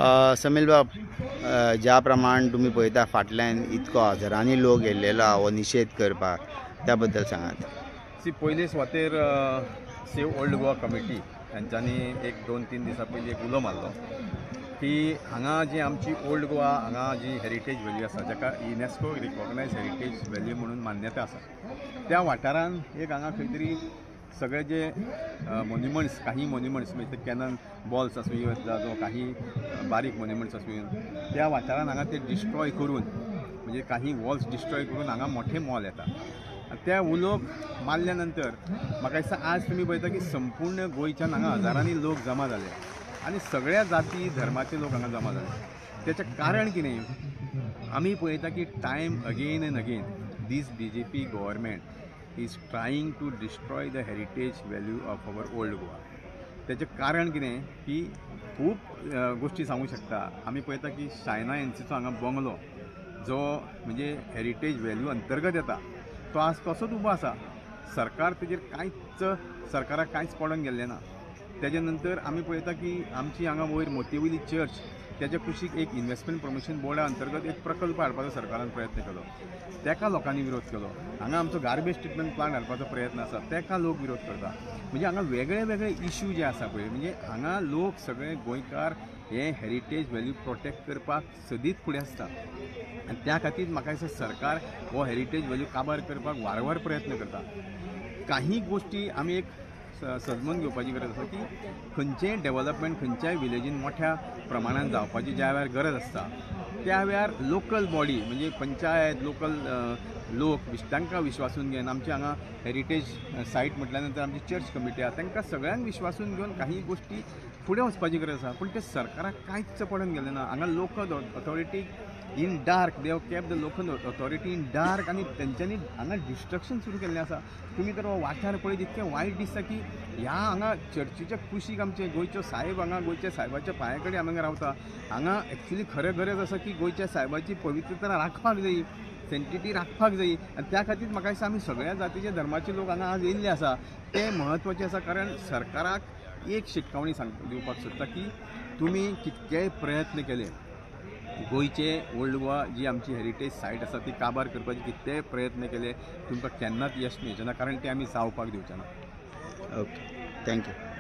समील बाब, ज्या प्रमाण तुमी पळयता फाटल्यान इतको हजारांनी लोक येयल्लेलो हो निशेध करपाक, त्या बद्दल सांगात. सी, पयले सुवातेर सेव ओल्ड गोवा कमिटी हेंच्यांनी एक 2-3 दिसां पयलीं एक उलो मारलो की हांगा जी आमची ओल्ड गोवा हांगा जी हेरिटेज व्हॅल्यू आसा, जाका युनेस्को रिकॉग्नायज हेरिटेज व्हॅल्यू म्हणून मान्यता आसा, त्या वाठारान एक हांगा खंय तरी सगळे जे मोन्युमंट्स, काही मोन्युमंट्स म्हणजे कॅनन बॉल्स आसूं जावं काही बारीक मोन्युमंट्स आसूं, त्या वाठारान हांगा ते डिस्ट्रॉय करून म्हणजे काही वॉल्स डिस्ट्रॉय करून हांगा मोठे मॉल येता. त्या उलोक मारल्या नंतर म्हाका दिसता आज तुमी पळयता की संपूर्ण गोंयच्यान हांगा हजारांनी लोक जमा जाले आनी सगळ्या जाती धर्माचे लोक हांगा जमा जाले. तेचें कारण कितें, आमी पळयता की time again and again this BJP government is trying to destroy the heritage value of our old Goa. तेचें कारण कितें की खूब गोश्टी सांगूंक शकता. आमी पळयता की शायना एनसीचो हांगा बंगलो जो म्हणजे हेरिटेज व्हॅल्यू अंतर्गत येता तो आज तसोच उबो आसा. सरकार तेजेर कांयच, सरकाराक कांयच पडोन गेल्लें ना. तेजे नंतर आमी पळयता की आमची हांगा वयर मोतीवयली चर्च, तेच्या कुशीक एक इन्वेस्टमेंट प्रमोशन बोर्डा अंतर्गत एक प्रकल्प हाडपाचो सरकारान प्रयत्न केलो, तेका लोकांनी विरोध केलो. हांगा आमचो गार्बेज ट्रिटमेंट प्लांट हाडपाचो प्रयत्न आसा, तेका लोक विरोध करता. म्हणजे हांगा वेगळे वेगळे इश्यू जे आसा पळय, म्हणजे हांगा लोक सगळे गोंयकार हे हेरिटेज व्हॅल्यू प्रोटेक्ट करपाक सदींच फुडें आसता आनी त्या खातीर म्हाका दिसता सरकार हो हेरिटेज व्हॅल्यू काबार करपाक वारंवार प्रयत्न करता. काही गोश्टी आमी एक सजमून घेवपाची गरज आसा की खंयचेंय डेवलपमेंट खंयच्याय विलेजीन मोठ्या प्रमाणान जावपाची ज्या वेळार गरज आसता त्या वेळार लोकल बॉडी म्हणजे पंचायत, लोकल लोक तांकां विश्वासून घेवन, आमची हांगा हेरिटेज सायट म्हटल्या नंतर आमची चर्च कमिटी आसा, तांकां सगळ्यांक विश्वासून घेवन काही गोश्टी फुडें वचपाची गरज आसा. पूण तें सरकाराक कांयच पडून गेलें ना. हांगा local authority in dark, they have kept the local authority in dark आनी तेंच्यांनी हांगा डिस्ट्रक्शन सुरू केल्लें आसा. तुमी तर हो वाठार पळयत इतकें वायट दिसता की ह्या हांगा चर्चीच्या कुशीक आमचे गोंयचो साहेब हांगा गोंयच्या साहेबाच्या पांया कडेन आमी हांगा रावता. हांगा एक्चुली खरें गरज आसा की गोंयच्या साहेबाची पवित्रता राखपाक जाय, सेंटिटी राखपाक जाय आनी त्या खातीर म्हाका दिसता आमी सगळ्या जातीचे धर्माचे लोक हांगा आज येयल्ले आसा, तें म्हत्वाचें आसा. कारण सरकाराक एक शिटकावणी सांग दिवपाक सोदता की तुमी कितकेय प्रयत्न केले गोंयचे ओल्ड गोवा जी आमची हेरिटेज सायट आसा ती काबार करपाचे कितलेय प्रयत्न केले तुमकां केन्नाच यश मेळचें ना, कारण ते आमी जावपाक दिवचे ना. Okay, thank you.